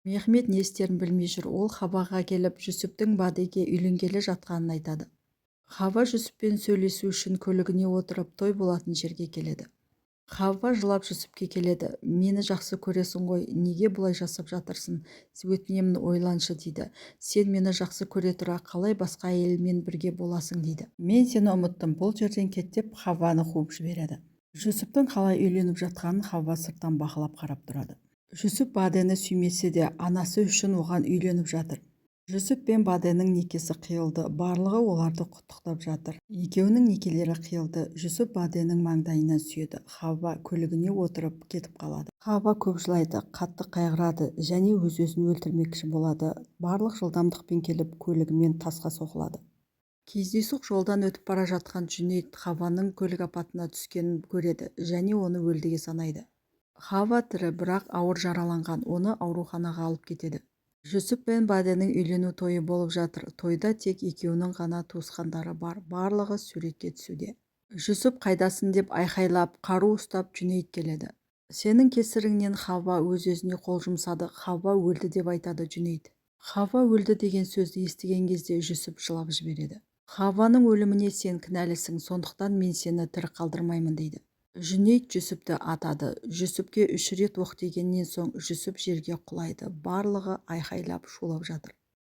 Мехмет не істерін білмей жүр. Ол Хаваға келіп, Жүсіптің Бадеге үйленгелі жатқанын айтады. Хава Жүсіппен сөйлесу үшін көлігіне отырып, той болатын жерге келеді. Хава жылап Жүсіпке келеді. «Мені жақсы көресің ғой, неге бұлай жасап жатырсың? Өтінемін, ойланшы», – дейді. «Сен мені жақсы көре тұра, қалай басқа әйелмен бірге боласың?» – дейді. «Мен сені ұмыттым, бұл жерден кет», – деп Хаваны қуып жібереді. Жүсіптің қалай үйленіп жатқанын Хава сырттан бақылап қарап тұрады. Жүсіп Бадені сүймесе де, анасы үшін оған үйленіп жатыр. Жүсіп пен Баденің некесі қиылды. Барлығы оларды құттықтап жатыр. Екеуінің некелері қиылды. Жүсіп Баденің маңдайынан сүйеді. Хава көлігіне отырып кетіп қалады. Хава көп жылайды, қатты қайғырады және өз-өзін өлтірмекші болады. Барлық жылдамдықпен келіп, көлігімен тасқа соғылады. Кездейсоқ жолдан өтіп бара жатқан Жүнейт Хаваның көлік апатына түскенін көреді және оны өлдіге санайды. Хава тірі, бірақ ауыр жараланған. Оны ауруханаға алып кетеді. Жүсіп пен Баденің үйлену тойы болып жатыр. Тойда тек екеуінің ғана туысқандары бар. Барлығы суретке түсуде. «Жүсіп, қайдасың?» деп айқайлап, қару ұстап Жүнейт келеді. «Сенің кесіріңнен Хава өз-өзіне қол жұмсады. Хава өлді», – деп айтады Жүнейт. «Хава өлді» деген сөзді естіген кезде Жүсіп жылап жібереді. «Хаваның өліміне сен кінәлісің, сондықтан мен сені тірі қалдырмаймын», – дейді. Жүнейт Жүсіпті атады. Жүсіпке үш рет оқ тигеннен соң, Жүсіп жерге құлайды. Барлығы айқайлап, шулап жатыр.